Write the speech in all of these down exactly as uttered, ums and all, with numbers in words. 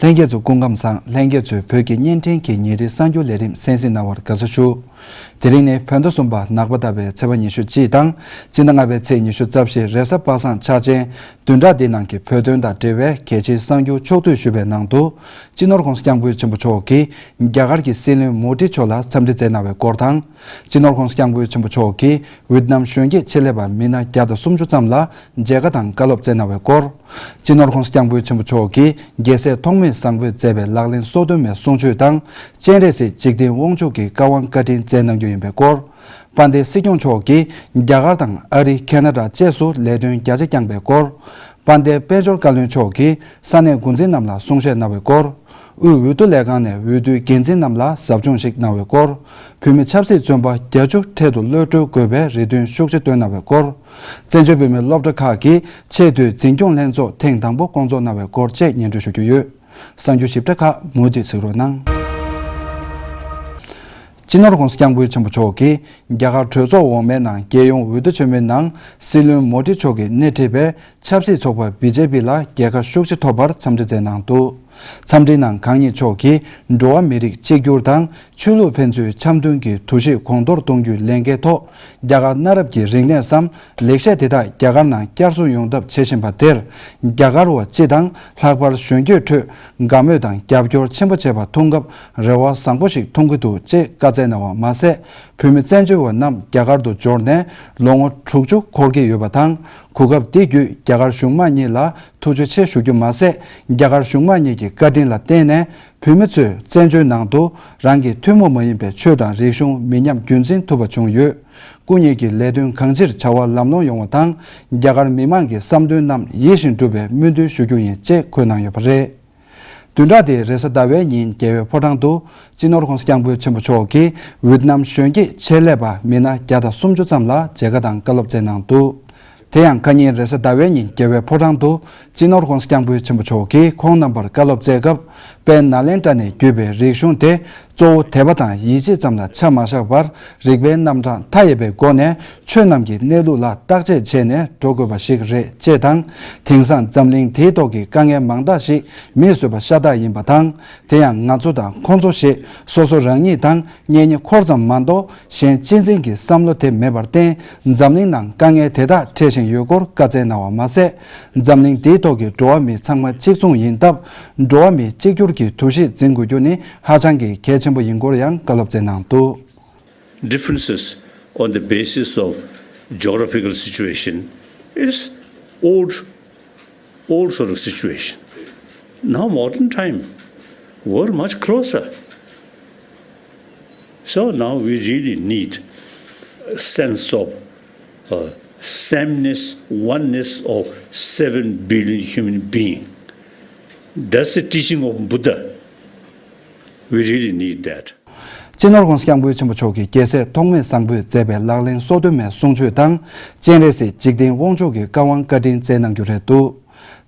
ལྷན་རྒྱས་ཚོ་སྐུ་ཁམས་བཟང་། ལྷན་རྒྱས་ཚོས་བོད་ཀྱི་བརྙན་འཕྲིན་གྱི་ཉིན་རེའི་གསར་འགྱུར་ལས་རིམ་གསན་གཟིགས་གནང་བར་དགའ་བསུ་ཞུ། དེ་རིང་ནི་བོད་ཟླ་གསུམ་པ་ནག་པ་ཟླ་བའི་ཚེས་པ་ཉི་ཤུ་གཅིག་དང་སྤྱི་ཟླ་ལྔ་པའི་ཚེས་ཉི་ཤུ་རྩ་བཞི་རེས་གཟའ་པ་སངས་འཆར་ཅན། བདུན་ཕྲག་འདིའི་ནང་གི་བོད་དོན་དང་འབྲེལ་བའི་གལ་ཆེའི་གསར་འགྱུར་ཕྱོགས་བསྡུས་ཞུས་པའི་ནང་དུ། སྤྱི་ནོར་༸གོང་ས་༸སྐྱབས་མགོན་ཆེན་པོ་མཆོག་གིས་རྒྱ་གར་གྱི་སྲིད་བློན་མོ་ཌི་མཆོག་ལ་འཚམས་འདྲི་མཛད་གནང་བའི་སྐོར་དང་། སྤྱི་ནོར་༸གོང་ས་༸སྐྱབས་མགོན་ཆེན་པོ་མཆོག་གིས་ཝི་ཏི་ནམ་གཞོན་སྐྱེས་ཆེད་ལས་པ་མི་སྣ་བརྒྱ་དང་སུམ་ཅུ་ཙམ་ལ་མཇལ་ཁ་དང་བཀའ་སློབ་སྩལ་གནང་བའི་སྐོར། སྤྱི་ནོར་༸གོང་ས་༸སྐྱབས་མགོན་ཆེན་པོ་མཆོག་གིས་རྒྱལ་སྲས་ཐོགས་མེད་བཟང་པོས་མཛད་པའི་ལག་ལེན་སོ་བདུན་མའི་གསུང་ཆོས་དང་། སྤྱན་རས་གཟིགས་འཇིག་རྟེན་དབང་ཕྱུག་གི་བཀའ་དབང་བཀའ་དྲིན་སྩལ་གནང་རྒྱུ་ཡིན་པའི་སྐོར། དཔལ་ལྡན་སྲིད་སྐྱོང་མཆོག་གིས་རྒྱ་གར་དང་ཨ་རི། ཁེ་ན་ཌ་བཅས་སུ་ལས་དོན་རྒྱ་ཆེ་བསྐྱངས་པའི་སྐོར། དཔལ་ལྡན་དཔལ་འབྱོར་བཀའ་བློན་མཆོག་གིས་ས་གནས་འགོ་འཛིན་རྣམས་ལ་གསུང་བཤད་གནང་བའི་སྐོར། དབུས་འོས་བསྡུ་ལས་ཁང་ནས་འོས་བསྡུའི་འགན་འཛིན་རྣམས་ལ་ཟབ་སྦྱོང་ཞིག་གནང་བའི་སྐོར། བོད་མི་ཆབ་སྲིད་བཙོན་པ་བརྒྱད་ཅུ་འཕྲལ་དུ་གློད་གྲོལ་དགོས་པའི་རེ་འདུན་ཤུགས་ཆེ་བཏོན་གནང་བའི་སྐོར། བཙན་བྱོལ་བོད་མིའི་སློབ་གྲྭ་ཁག་གི་ཆེས་མཐོའི་འཛིན་སྐྱོང་ལྷན་ཚོགས་ཐེངས་དང་པོ་སྐོང་ཚོགས་གནང་བའི་སྐོར་བཅས་སྙན་སྒྲོན་ཞུ་རྒྱུ་ཡོད། གསར་འགྱུར་ཞིབ་ཕྲ་ཁག་མུ་མཐུད་གཟིགས་རོགས་གནང་། སྤྱི་ནོར་༸གོང་ས་༸སྐྱབས་མགོན་ཆེན་པོ་མཆོག་གིས་རྒྱ་གར་གྲོས་ཚོགས་འོག་མའི་ནང་རྒྱལ་ཡོངས་འོས་བསྡུ་ཆེན་མོའི་ནང་སྲིད་བློན་མོ་ཌི་མཆོག་གིས་སྣེ་ཁྲིད་པའི་ཆབ་སྲིད་ཚོགས་པ་བི་ཇེ་པི་ལ་རྒྱལ་ཁ་ཤུགས་ཆེ་ཐོབ་པར་འཚམས་འདྲི་མཛད་གནང་འདུག་འཚམས་འདྲིའི་ནང་གང་ཉིད་མཆོག་གིས་འགྲོ་བ་མི་རིགས་གཅིག་གྱུར་དང་ཆོས་ལུགས་ཕན་ཚུན་འཆམ་མཐུན་གྱི་འདུ་ཤེས་གོང་མཐོར་གཏོང་རྒྱུའི་ལས་འགན་ཐོག་རྒྱ་གར་གནའ་རབས་ཀྱི་རིག་གནས་སམ་ལེགས་བཤད་དེ་དག་རྒྱ་གར་ནང་བསྐྱར་གསོ་ཡོང་ཐབས་བྱེད་བཞིན་པ་དེར། རྒྱ་གར་བ་སྤྱི་དང་ལྷག་པར་གཞོན་སྐྱེས་ཁྲོད་དགའ་མོས་དང་རྒྱབ་སྐྱོར་ཆེན་པོ་བྱས་པ་མཐོང་སྐབས་རེ་བ་བཟང་པོ་ཞིག་མཐོང་གི་འདུག་ཅེས་བཀའ་སྩལ་གནང་བ་མ་ཟད། བོད་མི་བཙན་བྱོལ་བ་རྣམས་རྒྱ་གར་དུ་འབྱོར་ནས་ལོ་ངོ་དྲུག་ཅུ་འཁོར་གྱི་ཡོད་པ་དང་། གོ་སྐབས་འདི་བརྒྱུད་རྒྱ་གར་གཞུང་མང་གཉིས་ལ་ཐུགས་རྗེ་ཆེ་ཞུ་རྒྱུ་མ་ཟད། རྒྱ་གར་གཞུང་མང་གཉིས་ཀྱི་བཀའ་དྲིན་ལ་བརྟེན་ནས། བོད་མི་ཚོས་བཙན་བྱོལ་ནང་དུ་རང་གི་ཐུན་མོང་མ་ཡིན་པའི་ཆོས་དང་རིག་གཞུང་མི་ཉམས་རྒྱུན་འཛིན་ཐུབ་པ་བྱུང་ཡོད། སྐུ་ཉིད་ཀྱི་ལས་དོན་གང་ཅིར་བྱ་བ་ལམ་ལྷོང་ཡོང་བ་དང་། རྒྱ་གར་མི་མང་གི་བསམ་འདུན་རྣམས་ཡིད་བཞིན་འགྲུབ་པའི་སྨོན་འདུན་ཞུ་རྒྱུ་ཡིན་ཅེས་འཁོད་གནང་ཡོད་པ་རེད། བདུན་ཕྲག་འདིའི་རེས་གཟའ་ཟླ་བའི་ཉིན་རྒྱལ་བའི་ཕོ་བྲང་དུ་སྤྱི་ནོར་༸གོང་ས་༸སྐྱབས་མགོན་ཆེན་པོ་མཆོག་གིས་ཝི་ཏི་ནམ་གཞོན་སྐྱེས་ཆེད་ལས་པ་མི་སྣ་བརྒྱ་དང་སུམ་ཅུ་ཙམ་ལ་མཇལ་ཁ་དང་བཀའ་སློབ་སྩལ་གནང་འདུག་དེ་ཡང་ཁ་ཉིན་རེས་གཟའ་ཟླ་བའི་ཉིན་རྒྱལ་བའི་ཕོ་བྲང་དུ་སྤྱི་ནོར་༸གོང་ས་༸སྐྱབས་མགོན་ཆེན་པོ་མཆོག་གིས་ཁོང་རྣམ་པར་བཀའ་སློབ་སྩལ་སྐབས། དཔལ་ནཱ་ལེནྡྲ་ནས་བརྒྱུད་པའི་རིག་གཞུང་དེ་གཙོ་བོ་དད་པ་དང་ཡིད་ཆེས་ཙམ་ལ་ཆ་མ་བཞག་པར། རིག་པའི་རྣམ་གྲངས་མཐའ་ཡས་པའི་སྒོ་ནས་ཆོས་རྣམས་ཀྱི་གནས་ལུགས་ལ་བརྟག་དཔྱད་བྱས་ནས་འགྲོ་དགོས་པ་ཞིག་རེད་ཅེས་དང་། དེང་སང་འཛམ་གླིང་འདིའི་ཐོག་གི་དཀའ་ངལ་མང་དག་ཞིག་མིས་བཟོས་པ་ཤ་སྟག་ཡིན་པ་དང་། དེ་ཡང་ང་ཚོ་དང་ཁོང་ཚོ་ཞེས་སོ་སོ་རང་ཉིད་དང་གཉེན་ཉེ་འཁོར་ཙམ་མ་གཏོགས། གཞན་གཅེས་འཛིན་གྱི་བསམ་བློ་དེ་མེད་པར་བརྟེན། འཛམ་གླིང་ནང་དཀའ་ངལ་དེ་དག་འཕྲད་བཞིན་ཡོད་སྐོར་བཀའ་སྩལ་གནང་བ་མ་ཟད། འཛམ་གླིང་འདིའི་ཐོག་གི་འགྲོ་བ་མི་ཚང་མ་གཅིག་མཚུངས་ཡིན་སྟབས། འགྲོ་བ་མི་གཅིག་གྱུར་གྱི་འདུ་ཤེས་འཛིན་དགོས་རྒྱུ་ནི་ཧ་ཅང་གི་གལ་ཆེན་པོ་ཡིན་སྐོར་ཡང་བཀའ་སློབ་སྩལ་གནང་འདུག Differences on the basis of geographical situation is old, old sort of situation. Now modern time, we're much closer. So now we really need a sense of uh, sameness, oneness of seven billion human being. That's the teaching of Buddha. We really need that. སྤྱི་ནོར་༸གོང་ས་༸སྐྱབས་མགོན་ཆེན་པོ་མཆོག་གིས་རྒྱལ་སྲས་ཐོགས་མེད་བཟང་པོས་མཛད་པའི་ལག་ལེན་སོ་བདུན་མའི་གསུང་ཆོས་དང་། སྤྱན་རས་གཟིགས་འཇིག་རྟེན་དབང་ཕྱུག་གི་བཀའ་དབང་བཀའ་དྲིན་སྩལ་གནང་རྒྱུ་རེད་འདུག་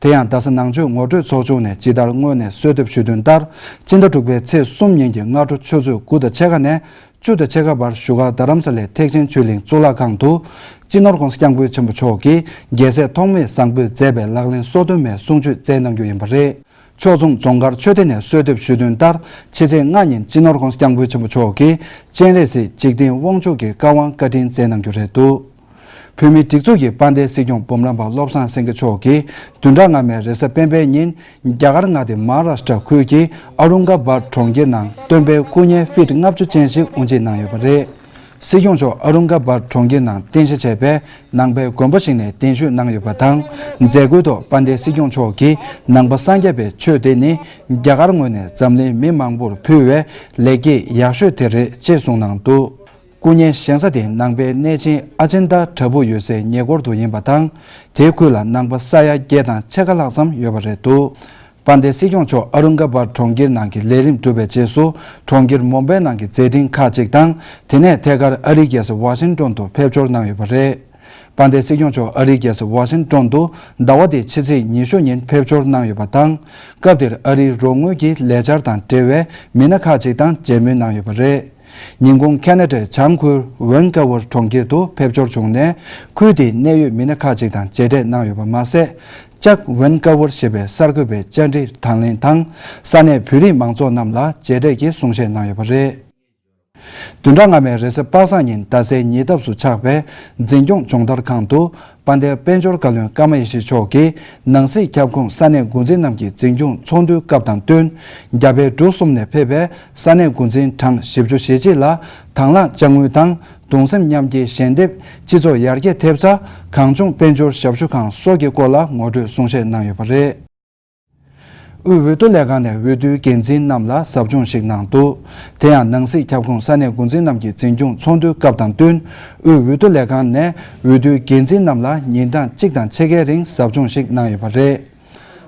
དེ་ཡང་རྡ་ས་ནང་ཆོས་ངོ་སྤྲོད་ཚོགས་ཆུང་ནས་ཇི་ལྟར་སྔོན་ནས་གསོལ་འདེབས་ཞུས་དོན་ལྟར། སྤྱི་ཟླ་དྲུག་པའི་ཚེས་གསུམ་ཉིན་གྱི་སྔ་དྲོ་ཆུ་ཚོད་དགུ་དང་ཕྱེད་ཀ་ནས་བཅུ་དང་ཕྱེད་ཀ་བར་བཞུགས་སྒར་རྡ་རམ་ས་ལའི་ཐེག་ཆེན་ཆོས་གླིང་གཙུག་ལག་ཁང་དུ། སྤྱི་ནོར་༸གོང་ས་༸སྐྱབས་མགོན་ཆེན་པོ་མཆོག་གིས་རྒྱལ་སྲས་ཐོགས་མེད་བཟང་པོས་མཛད་པའི་ལག་ལེན་སོ་བདུན་མའི་གསུང་ཆོས་སྩལ་གནང་རྒྱུ་ཡིན་པ་རེད། ཕྱོགས་མཚུངས་རྫོང་དཀར་ཆོས་སྡེ་ནས་གསོལ་འདེབས་ཞུས་དོན་ལྟར། ཕྱི་ཚེས་ལྔ་ཉིན་སྤྱི་ནོར་༸གོང་ས་༸སྐྱབས་མགོན་ཆེན་པོ་མཆོག་གིས་སྤྱན་རས་གཟིགས་འཇིག་རྟེན་དབང་ཕྱུག་གི་བཀའ་དབང་བཀའ་དྲིན་སྩལ་གནང་རྒྱུ་རེད་འདུག་བོད་མིའི་སྒྲིག་འཛུགས་ཀྱི་དཔལ་ལྡན་སྲིད་སྐྱོང་འབུམ་རམས་པ་བློ་བཟང་སེང་གེ་མཆོག་གིས་བདུན་ཕྲག་སྔ་མའི་རེས་གཟའ་སྤེན་པའི་ཉིན་རྒྱ་གར་མངའ་སྡེ་མ་ཧཱ་རཱ་ཤ་ཊ་ཁུལ་གྱི་ཨ་རུང་ག་བཱད་གྲོང་ཁྱེར་ནང་སྟོན་པའི་སྐུ་བརྙན་ཕིཊ་ལྔ་བཅུ་ཅན་ཞིག་དབུ་འབྱེད་གནང་ཡོད་པ་རེད། སྲིད་སྐྱོང་མཆོག་ཨ་རུང་ག་བཱད་གྲོང་ཁྱེར་ནང་རྟེན་གཞི་བྱས་པའི་ནང་པའི་དགོན་པ་ཞིག་ནས་གདན་ཞུ་གནང་ཡོད་པ་དང་། མཛད་སྒོའི་ཐོག་དཔལ་ལྡན་སྲིད་སྐྱོང་མཆོག་གིས་ནང་པ་སངས་རྒྱས་པའི་ཆོས་དེ་ནི་རྒྱ་གར་ངོས་ནས་འཛམ་གླིང་མི་མང་པོར་ཕུལ་བའི་ལེགས་སྐྱེས་ཡག་ཤོས་དེ་རེད་ཅེས་གསུངས་གནང་འདུག་སྐུ་བརྙན་བཞེངས་ས་དེ་ནང་པའི་གནས་ཆེན་ཨ་ཅིན་ཏ་བྲག་ཕུག་ཡོད་སའི་ཉེ་འཁོར་དུ་ཡིན་པ་དང་། དེའི་ཁུལ་ལ་ནང་པ་ས་ཡ་བརྒྱད་དང་ཕྱེད་ཀ་ལྷག་ཙམ་ཡོད་པ་རེད་འདུག་དཔལ་ལྡན་སྲིད་སྐྱོང་མཆོག་ཨ་རུང་ག་བཱད་གྲོང་ཁྱེར་ནང་གི་ལས་རིམ་གྲུབ་པའི་རྗེས་སུ། གྲོང་ཁྱེར་མུམ་བྷའི་ནང་གི་མཛད་འཕྲིན་ཁག་ཅིག་དང་། དེ་ནས་ཐད་ཀར་ཨ་རིའི་རྒྱལ་ས་ཝ་ཤིང་ཏོན་དུ་ཕེབས་འབྱོར་གནང་ཡོད་པ་རེད། དཔལ་ལྡན་སྲིད་སྐྱོང་མཆོག་ཨ་རིའི་རྒྱལ་ས་ཝ་ཤིང་ཏོན་དུ་ཟླ་བ་འདིའི་ཕྱི་ཚེས་ཉི་ཤུ་ཉིན་ཕེབས་འབྱོར་གནང་ཡོད་པ་དང་། སྐབས་དེར་ཨ་རིའི་རོགས་དངུལ་གྱི་ལས་འཆར་དང་འབྲེལ་བའི་མི་སྣ་ཁག་ཅིག་དང་མཇལ་མོལ་གནང་ཡོད་པ་རེད། ཉིན་གུང་ཁེ་ན་ཌའི་བྱང་ཁུལ་ཝན་ཀ་ཝར་གྲོང་ཁྱེར་དུ་ཕེབས་འབྱོར་བྱུང་ནས། ཁུལ་དེའི་གནད་ཡོད་མི་སྣ་ཁག་ཅིག་དང་མཇལ་འཕྲད་གནང་ཡོད་པ་མ་ཟད། ཅག་ཝན་ཀ་ཝར་ཞེས་པའི་གསར་འགོད་པའི་བཅར་འདྲི་དང་ལེན་དང་། ས་གནས་བོད་རིགས་མང་ཚོགས་རྣམས་ལ་མཇལ་འཕྲད་ཀྱིས་གསུང་བཤད་གནང་ཡོད་པ་རེད། བདུན་ཕྲག་སྔ་མའི་རེས་གཟའ་པ་སངས་ཉིན་ཟླ་སའི་ཉེ་འདབས་སུ་ཆགས་པའི་འཛིན་སྐྱོང་སྦྱོང་བརྡར་ཁང་དུ། དཔལ་ལྡན་དཔལ་འབྱོར་བཀའ་བློན་ཀརྨ་ཡེ་ཤེས་མཆོག་གིས་ནང་སྲིད་ཁྱབ་ཁོངས་ས་གནས་འགོ་འཛིན་རྣམས་ཀྱི་འཛིན་སྐྱོང་ཚོགས་འདུའི་སྐབས་དང་བསྟུན། རྒྱ་བལ་འབྲུག་གསུམ་ནས་ཕེབས་པའི་ས་གནས་འགོ་འཛིན་གྲངས་བཞི་བཅུ་ཞེ་གཅིག་ལ་དང་བླངས་དཔྱ་དངུལ་དང་། གདུང་སེམས་མཉམ་སྐྱེའི་ཞལ་འདེབས། སྤྱི་ཚོགས་ཡར་རྒྱས་ཐེབས་རྩ། གངས་ལྗོངས་དཔལ་འབྱོར་ཞབས་ཞུ་ཁང་སོགས་ཀྱི་སྐོར་ལ་ངོ་སྤྲོད་གསུང་བཤད་གནང་ཡོད་པ་རེད། དབུས་འོས་བསྡུ་ལས་ཁང་ནས་འོས་བསྡུའི་འགན་འཛིན་རྣམས་ལ་ཟབ་སྦྱོང་ཞིག་གནང་འདུག་དེ་ཡང་ནང་སྲིད་ཁྱབ་ཁོངས་ས་གནས་འགོ་འཛིན་རྣམས་ཀྱི་འཛིན་སྐྱོང་ཚོགས་འདུའི་སྐབས་དང་བསྟུན། དབུས་འོས་བསྡུ་ལས་ཁང་ནས་འོས་བསྡུའི་འགན་འཛིན་རྣམས་ལ་ཉིན་གྲངས་གཅིག་དང་ཕྱེད་ཀའི་རིང་ཟབ་སྦྱོང་ཞིག་གནང་ཡོད་པ་རེད།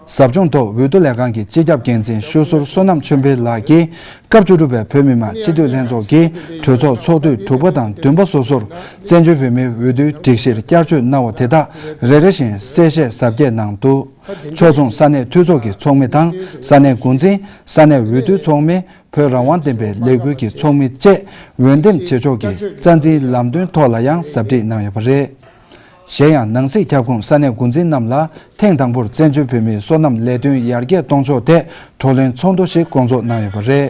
ཟབ་སྦྱོང་ཐོག་འོས་བསྡུ་ལས་ཁང་གི་སྤྱི་ཁྱབ་འགན་འཛིན་ཤོད་ཟུར་བསོད་ནམས་ཆོས་འཕེལ་ལགས་ཀྱིས། སྐབས་བཅུ་དྲུག་པའི་བོད་མི་མང་སྤྱི་འཐུས་ལྷན་ཚོགས་ཀྱི་གྲོས་ཚོགས་ཚོགས་དུས་དྲུག་པ་དང་བདུན་པ་སོ་སོར། བཙན་བྱོལ་བོད་མིའི་འོས་བསྡུའི་སྒྲིག་གཞིར་བསྐྱར་བཅོས་གནང་བ་དེ་དག་རེ་རེ་བཞིན་གསལ་བཤད་གཟབ་རྒྱས་གནང་འདུག་ཕྱོགས་མཚུངས་ས་གནས་འཐུས་ཚོགས་ཀྱི་ཚོགས་མི་དང་། ས་གནས་འགོ་འཛིན། ས་གནས་འོས་བསྡུའི་ཚོགས་མི། བོད་རང་དབང་ལྡན་པའི་ལས་འགུལ་གྱི་ཚོགས་མི་བཅས་འོས་འདེམས་བྱེད་ཕྱོགས་ཀྱི་རྩ་འཛིན་ལམ་སྟོན་ཐོག་ལ་ཡང་ཟབ་ཁྲིད་གནང་ཡོད་པ་རེད། གཞན་ཡང་ནང་སྲིད་ཁྱབ་ཁོངས་ས་གནས་འགོ་འཛིན་རྣམས་ལ་ཐེངས་དང་པོར་བཙན་བྱོལ་བོད་མིའི་སོ་ནམ་ལས་དོན་ཡར་རྒྱས་གཏོང་ཕྱོགས་ཐད་བགྲོ་གླེང་ཚོགས་འདུ་ཞིག་སྐོང་ཚོགས་གནང་ཡོད་པ་རེད།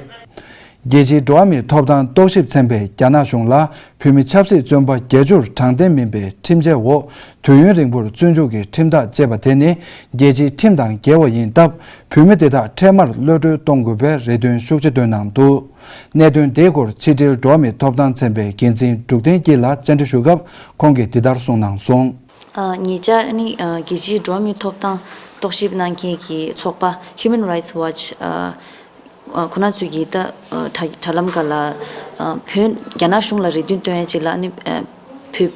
རྒྱལ་སྤྱིའི་འགྲོ་བ་མིའི་ཐོབ་ཐང་རྟོག་ཞིབ་ཚན་པས་རྒྱ་ནག་གཞུང་ལ་བོད་མི་ཆབ་སྲིད་བཙོན་པ་བརྒྱད་ཅུར་དྲང་བདེན་མིན་པའི་ཁྲིམས་ཆད་འོག་དུས་ཡུན་རིང་པོར་བཙོན་འཇུག་གི་ཁྲིམས་ཐག་བཅད་པ་དེ་ནི་རྒྱལ་སྤྱིའི་ཁྲིམས་དང་འགལ་བ་ཡིན་སྟབས། བོད་མི་དེ་དག་འཕྲལ་མར་གློད་གྲོལ་གཏོང་དགོས་པའི་རེ་འདུན་ཤུགས་ཆེ་བཏོན་གནང་འདུག་གནད་དོན་དེའི་སྐོར་ཕྱི་དྲིལ་འགྲོ་བ་མིའི་ཐོབ་ཐང་ཚན་པའི་འགན་འཛིན་འབྲུག་བསྟན་སྐྱིད་ལ་བཅར་འདྲི་ཞུ་སྐབས་ཁོང་གིས་འདི་ལྟར་གསུངས་གནང་སོང་། ཨ། ཉེ་ཆར་ནི་ཨ་རྒྱལ་སྤྱིའི་འགྲོ་བ་མིའི་ཐོབ་ཐང་རྟོག་ཞིབ་གནང་མཁན་གྱི་ཚོགས་པ་Human Rights Watch ཨ་ཨ་ཁོ་རང་ཚོས་ཀྱིས་ད་ཨ་དྲ་དྲ་ལམ་ཁག་ལ་ཨ་བོད་རྒྱ་ནག་གཞུང་ལ་རེ་འདུན་བཏོན་ཡ་ཅིག་ལ་ནི་ཨ་བོད་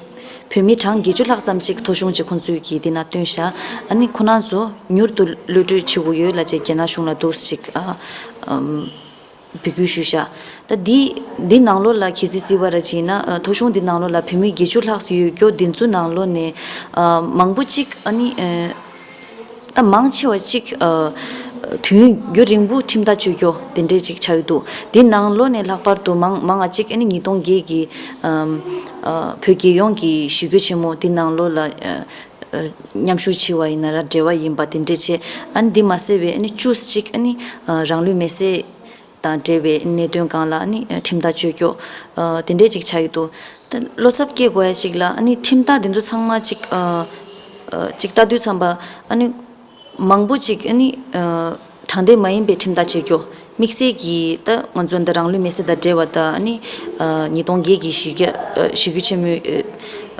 བོད་མི་གྲངས་བརྒྱད་ཅུ་ལྷག་ཙམ་ཅིག་ཐོ་གཞུང་ཅིག་ཁོང་ཚོས་ཀྱིས་འདི་ན་བཏོན་ཤག་ཨ་ནི་ཁོ་རང་ཚོ་མྱུར་དུ་གློད་གྲོལ་བྱེད་དགོས་ཡོད་ལབ་བྱས་རྒྱ་ནག་གཞུང་ལ་འདུག་ཅིག་ཨ་ཨམ། འབོད་སྐུལ་ཞུས་ཤག་ད་འདི་འདི་ནང་ལོགས་ལ་ཁྱེད་ཚོས་གཟིགས་པ་ར་ཅིག་ཡིན་ན་ཨ་ཐོ་གཞུང་འདི་ནང་ལོགས་ལ་བོད་མི་བརྒྱད་ཅུ་ལྷག་ཙམ་ཡོད་རྒྱུ་འདི་ཚོའི་ནང་ལོགས་ནས་ཨ་མང་པོ་ཅིག་ཨ་ནི་ཨ་ད་མང་ཆེ་བ་ཅིག་ཨ་དུས་ཡུན་རྒྱུན་རིང་པོ་ཁྲིམས་ཐག་གཅོད་རྒྱུ་དེ་འདྲས་ཅིག་ཆགས་ཡོད་འདུག་འདི་ནང་ལོགས་ནས་ལྷག་པར་དུ་མང་མང་བ་ཅིག་ཨ་ནི་ཉིས་སྟོང་བརྒྱད་ཀྱི་ཨ་ཨ་བོད་རྒྱལ་ཡོངས་ཀྱི་གཞིས་རྒྱ་ཆེན་མོ་འདི་ནང་ལོགས་ལ་ཨ་ཨ་མཉམ་ཞུགས་བྱས་པ་ཡིན་ན་ར་འབྲེལ་བ་ཡིན་པ་དེ་འདྲས་བྱས། ཨ་ནི་འདི་མ་ཟད་པའི་ཨ་ནི་བཅུ་ཅིག་ཨ་ནི་ཨ་རང་ལུས་མེར་སྲེག་དང་འབྲེལ་བའི་གནད་དོན་སྒང་ལ་ནི་ཁྲིམས་ཐག་གཅོད་རྒྱུ་ཨ་དེ་འདྲས་ཅིག་ཆགས་ཀྱི་འདུག་ད་བློ་འཚབ་སྐྱེ་དགོས་ཡ་ཅིག་ལ་ཨ་ནི་ཁྲིམས་ཐག་འདི་ཚོ་ཚང་མ་ཅིག་ཨ་ཨ་ཅིག་ལྟ་དུས་ཙམ་པ་ཨ་ནི་མང་པོ་ཅིག་ཨ་ནི་ཨ་དྲང་བདེན་མ་ཡིན་པའི་ཁྲིམས་ཐག་གཅོད་རྒྱུ་དམིགས་བསལ་གྱི་ད་ང་ཚོ་འདི་རང་ལུས་མེར་སྲེག་དང་འབྲེལ་བ་ད་ཨ་ནི་ཨ་ཉིས་སྟོང་བརྒྱད་ཀྱི་གཞིས་རྒྱ་ཨ་གཞིས་རྒྱ་ཆེན་མོའི་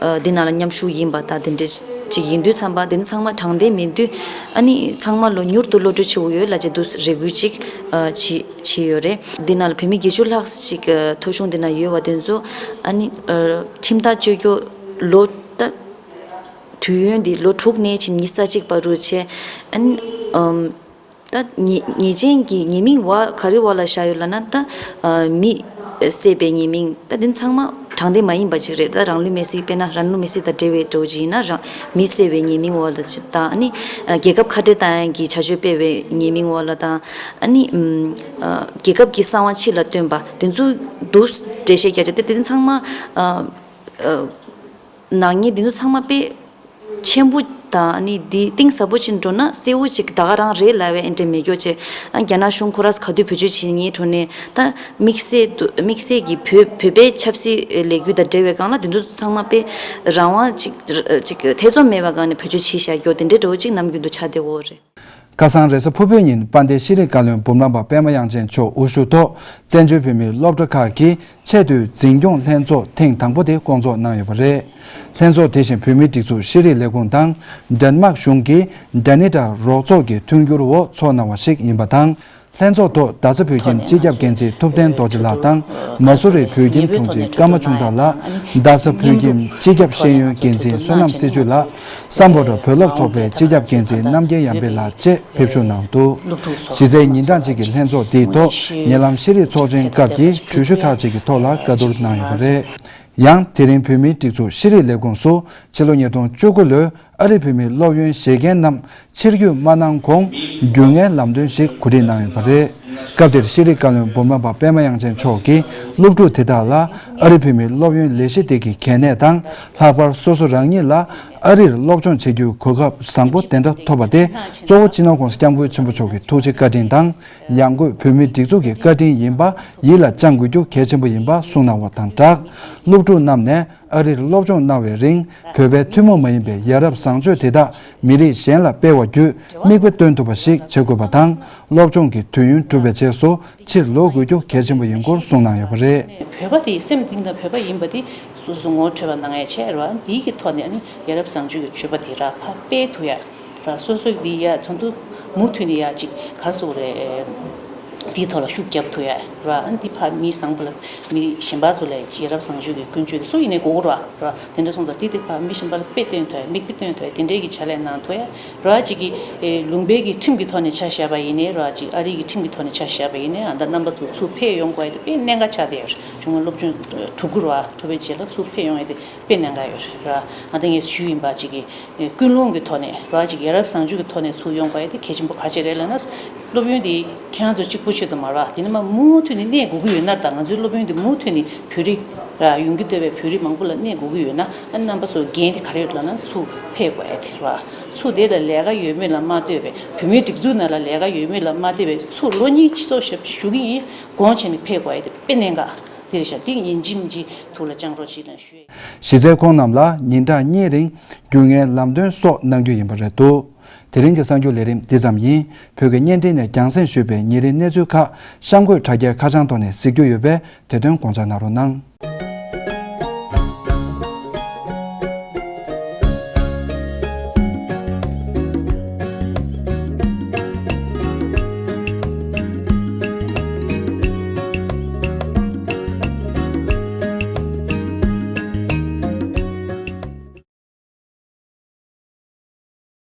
ཨ་འདི་ནང་ལ་མཉམ་ཞུགས་ཡིན་པ་དང་དེ་འདྲ་ཅིག་ཡིན་དུས་ཙམ་པ་དེ་ཚོ་ཚང་མ་དྲང་བདེན་མིན་དུས་ཨ་ནི་ཚང་མ་ལོ་མྱུར་དུ་གློད་གྲོལ་བྱེད་དགོས་ཡོད་ལབ་བྱས་འདུག་རེ་སྐུལ་ཅིག་ཨ་བྱེད་བྱེད་ཡོད་རེད། འདི་ནང་ལ་བོད་མི་བརྒྱད་ཅུ་ལྷག་ཅིག་ཨ་ཐོ་གཞུང་འདི་ན་ཡོད་པ་དེ་ཚོ་ཨ་ནི་ཨ་ཁྲིམས་ཐག་གཅོད་རྒྱུ་ལོ་ད་དུས་ཡུན་འདི་ལོ་དྲུག་ནས་ཕྱིན་ཉི་ཤུ་རྩ་གཅིག་བར་དུ་བྱས་ཨ་ནི་ཨམ། ད་ཉེས་ཉེས་ཅན་གྱི་ཉེས་མིང་བ་ག་རེ་བ་ལ་བཞག་ཡོད་ལབ་ན་ད་ཨ་མི་བསད་པའི་ཉེས་མིང་ད་དེ་ཚང་མ་དྲང་བདེན་མ་ཡིན་པ་ཅིག་རེད། ད་རང་ལུས་མེར་སྲེག་དཔེར་ན་རང་ལུས་མེར་སྲེག་དང་འབྲེལ་བའི་འགྲོ་ཅིག་ཡིན་ན་རང་མི་བསད་པའི་ཉེས་མིང་བ་ལ་ཅིག་དང་ཨ་ནི་ཨ་རྒྱལ་ཁབ་ཁ་བྲལ་བཏང་ཡག་གི་བྱ་སྤྱོད་སྤེལ་བའི་ཉེས་མིང་བ་ལ་དང་ཨ་ནི་ཨམ་ཨ་རྒྱལ་ཁབ་ཀྱི་གསང་བ་ཕྱི་ལ་བཏོན་པ་དེ་ཚོ་འདུག་འགྲེལ་བཤད་རྒྱག་ཆེད་དེ་དེ་ཚང་མ་ཨ་ཨ། ནག་ཉེས་འདི་ཚོ་ཚང་མ་དཔེ་ཆེན་པོ་དང་ནི་འདི་གཏིང་ཟབ་པོ་ཅིག་འགྲོ་ན་གསལ་བོ་ཅིག་ད་ག་རང་རེད་ལབ་པའི་ཨེ་འདྲ་མེད་རྒྱུ་བྱས། ཨ་རྒྱ་ནག་གཞུང་ཁོ་རང་ག་དུས་བེད་སྤྱོད་བྱེད་མཁན་འགྲོ་ནས་ད་དམིགས་བསལ་དུ་དམིགས་བསལ་གྱི་བོད་བོད་པའི་ཆབ་སྲིད་ལས་འགུལ་དང་འབྲེལ་བའི་སྒང་ལ་འདི་ཚོ་ཚང་མ་དཔེ་རང་དབང་ཅིག་ཅིག་ཐེ་ཚོམ་མེད་པའི་སྒང་ནས་བེད་སྤྱོད་བྱེད་བཞག་རྒྱུ་དེ་འདྲའི་འགྲོ་ཅིག་ནམ་རྒྱུན་དུ་ཆགས་བསྡད་ཡོད་རེད། ཁ་སང་རེས་གཟའ་ཕུར་བུའི་ཉིན་དཔལ་ལྡན་ཤེས་རིག་བཀའ་བློན་འབུམ་རམས་པ་པད་མ་དབྱངས་ཅན་མཆོག་དབུ་བཞུགས་ཐོག་བཙན་བྱོལ་བོད་མིའི་སློབ་གྲྭ་ཁག་གི་ཆེས་མཐོའི་འཛིན་སྐྱོང་ལྷན་ཚོགས་ཐེངས་དང་པོ་དེ་བསྐོང་ཚོགས་གནང་ཡོད་པ་རེད། ལྷན་ཚོགས་དེ་བཞིན་བོད་མིའི་སྒྲིག་འཛུགས་ཤེས་རིག་ལས་ཁུངས་དང་ཌེན་མཱག་གཞུང་གི་ཌ་ནི་ཊ་རོགས་ཚོགས་ཀྱི་མཐུན་འགྱུར་འོག་ཚོགས་གནང་བ་ཞིག་ཡིན་པ་དང་། ལྷན་ཚོགས་ཐོག་རྡ་ས་བོད་ཁྱིམ་སྤྱི་ཁྱབ་འགན་འཛིན་ཐུབ་བསྟན་རྡོ་རྗེ་ལགས་དང་། མ་སུ་རི་བོད་ཁྱིམ་དྲུང་ཆེ་ཀརྨ་ཆུང་བདག་ལགས། རྡ་ས་བོད་ཁྱིམ་སྤྱི་ཁྱབ་ཤེས་ཡོན་འགན་འཛིན་བསོད་ནམས་སྲི་ཇུས་ལགས། སམ་བྷོ་ཊ་བོད་སློབ་ཚོགས་པའི་སྤྱི་ཁྱབ་འགན་འཛིན་རྣམ་རྒྱལ་ཡར་འཕེལ་ལགས་བཅས་ཕེབས་ཞུགས་གནང་འདུག་གཞི་རྩའི་ཉིན་གྲངས་གཅིག་གི་ལྷན་ཚོགས་འདིའི་ཐོག་ཉེ་ལམ་ཤེས་རིག་ཚོགས་ཆེན་སྐབས་ཀྱི་གྲོས་གཞི་ཁག་ཅིག་གི་ཐོག་ལ་བཀའ་བསྡུར་གནང་ཡོད་པ་རེད། ཡང་དེ་རིང་བོད་མིའི་སྒྲིག་འཛུགས་ཤེས་རིག་ལས་ཁུངས་སུ་ཕྱི་ལོ་ཉིས་སྟོང་བཅུ་དགུ་ལོའི་ཨ་རིའི་བོད་མིའི་སློབ་ཡོན་བཞེས་མཁན་རྣམས་ཕྱིར་སྐྱོད་མ་གནང་གོང་རྒྱུས་མངའི་ལམ་སྟོན་ཞིག་གོ་སྒྲིག་གནང་ཡོད་པ་རེད། སྐབས་དེར་ཤེས་རིག་བཀའ་བློན་འབུམ་རམས་པ་པད་མ་དབྱངས་ཅན་མཆོག་གིས་སློབ་ཕྲུག་དེ་དག་ལ་ཨ་རིའི་བོད་མིའི་སློབ་ཡོན་ལས་གཞི་དེ་གི་གལ་གནད་དང་། ལྷག་པར་སོ་སོ་རང་ཉིད་ལ་ ཨ་རིར་སློབ་སྦྱོང་བྱེད་རྒྱུའི་གོ་སྐབས་བཟང་པོ་དེ་འདྲ་ཐོབ་པ་དེ་གཙོ་བོ་སྤྱི་ནོར་༸གོང་ས་༸སྐྱབས་མགོན་ཆེན་པོ་མཆོག་གི་ཐུགས་རྗེ་བཀའ་དྲིན་དང་། ཡང་སྒོས་བོད་མིའི་སྒྲིག་འཛུགས་ཀྱི་བཀའ་དྲིན་ཡིན་པ་ཡིད་ལ་བཅངས་དགོས་རྒྱུ་གལ་ཆེན་པོ་ཡིན་པ་གསུངས་གནང་བ་དང་སྦྲགས། སློབ་ཕྲུག་རྣམས་ནས་ཨ་རིར་སློབ་སྦྱོང་གནང་བའི་རིང་བོད་པའི་ཐུན་མོང་མ་ཡིན་པའི་ཡ་རབས་བཟང་སྤྱོད་དེ་དག་མི་རིགས་གཞན་ལ་སྤེལ་བ་བརྒྱུད་མིག་དཔེ་སྟོན་ཐུབ་པ་ཞིག་བྱེད་དགོས་པ་དང་། སློབ་སྦྱོང་གི་དུས་ཡུན་གྲུབ་པའི་རྗེས་སུ་ཕྱིར་ལོག་དགོས་རྒྱུ་གལ་ཆེན་པོ་ཡིན་སྐོར་གསུངས་གནང་ཡོད་པ་རེད། བོད་པ་དེ་སེམས་གཏིང་ནས་བོད་པ་ཡིན་པ་དེ་སོ་སོ་ངོ་འཕྲོད་པ་གནང་ཡ་བྱས་རེད་བ། འདིའི་གི་ཐོག་ནས་ཨ་ནི་ཡ་རབས་བཟང་སྤྱོད་ཀྱི་སྤྱོད་པ་དེ་ར་ཕར་སྤེལ་ཐུབ་ཡ་ར། སོ་སོ་འདི་ཡ་དོན་དུ་མུ་མཐུད་ནས་ཡ་ཅིག་ག་རེ་ཟེར་དགོས་རེད། འདིའི་ཐོག་ལ་ཤུགས་རྒྱབ་ཐུབ་ཡ་ར། ཨ་ནི་འདི་ཕར་མི་བཟང་པོ་ལ་མི་གཞན་པ་ཚོ་ལ་ཡ་རབས་བཟང་སྤྱོད་ཀྱི་ཀུན་སྤྱོད་དེ་སུ་ཡིན་ནའི་དགོས་ར་ར། དེ་འདྲ་སོང་ཙང་དེ་དེ་ཕར་མི་གཞན་པ་ལ་དཔེ་སྟོན་ཐུབ་ཡ་མིག་དཔེ་སྟོན་ཐུབ་ཡ་དེ་འདྲའི་གི་བྱ་ལས་གནང་ཐུབ་ཡ་ར། ཅིག་གི་ལུང་པའི་གི་ཁྲིམས་ཀྱི་ཐོག་ནས་ཆ་བཞག་པ་ཡིན་ནའི་ར། ཅིག་ཨ་རི་གི་ཁྲིམས་ཀྱི་ཐོག་ནས་ཆ་བཞག་པ་ཡིན་ནའི་ཨ་ད་རྣམ་པ་ཚོ་ཚུར་ཕེབས་ཡོང་དགོས་ཡ་དེ་དཔེ་གནད་འགག་ཆགས་བསྡད་ཡོད་རེད། བྱུང་བ་སློབ་སྦྱོང་གྲུབ་དགོས་ར། གྲུབ་པའི་རྗེས་ལ་ཚུར་ཕེབས་ཡོང་ཡ་དེ་དཔེ་གནད་འགག་ཡོད་རེད་ར། ཨ་ད་ངས་ཞུས་ཡིན་པ་ཅིག་གི་ཀུན་སློང་གི་ཐོག་ནས་ར། ཅིག་ཡ་རབས་བཟང་སྤྱོད་ཀྱི་ཐོག་ནས་ཚུར་ཡོང་དགོས་ཡ་དེ་གལ་ཆེན་པོ་ག་ཅི་རེད་ལབ་ན། སློབ་ཡོན་དེ་ཁྱེད་རང་ཚོ་གཅིག་པུ་ཆེད་དུ་མ་རེད་བ། དེ་ནི་མ་མུ་མཐུད་ནས་གནས་དགོས་ཀྱི་ཡོད་ན། ད་ང་ཚོའི་སློབ་ཡོན་དེ་མུ་མཐུད་ནས་བོད་རིགས་ར་ཡོང་གི་འདོད་པའི་བོད་རིགས་མང་པོ་ལ་གནས་དགོས་ཀྱི་ཡོད་ན། ཨ་རྣམ་པ་ཚོ་འགན་དེ་ག་རེ་ཡོད་ལབ་ན་ཚུར་ཕེབས་དགོས་ཡ་དེ་རེད་བ། ཚུར་དེ་ལ་ལས་ཀ་ཡོད་མེད་ལ་མ་ལྟོས་པའི་བོད་མིའི་སྒྲིག་འཛུགས་ནང་ལ་ལས་ཀ་ཡོད་མེད་ལ་མ་ལྟོས་པའི་ཚུར་ལོ་གཉིས་སྤྱི་ཚོགས་ཞབས་ཕྱི་ཞུ་གི་ཡིན། དགོངས་བྱས་ནས་ཕེབས་དགོས་ཡ་དེ་དཔེ་གནད་འགག་དེ་རེད་ཤག་དེ་ཡིན་གཅིག་མིན་གཅིག་ཐུགས་ལ་བཅངས་རོགས་གྱིས་ལབ་ཞུ་ཡ། གཞི་རྩའི་ཁོང་རྣམས་ལ་ཉིན་གྲངས་གཉིས་རིང་རྒྱུས་མངའི་ལམ་སྟོན་སོགས་གནང་རྒྱུ་ཡིན་པ་རེད་འདུག་དེ་རིང་གི་གསར་འགྱུར་ལས་རིམ་འདི་ཙམ་ཡིན། བོད་ཀྱི་བརྙན་འཕྲིན་ནས་རྒྱང་སྲིང་ཞུས་པའི་ཉིན་རེའི་གནས་ཚུལ་ཁག་གཤམ་འཁོད་དྲ་རྒྱའི་ཁ་བྱང་ཐོག་ནས་གཟིགས་རྒྱུ་ཡོད་པས་དེ་དོན་དགོངས་འཇགས་གནང་རོགས་གནང་།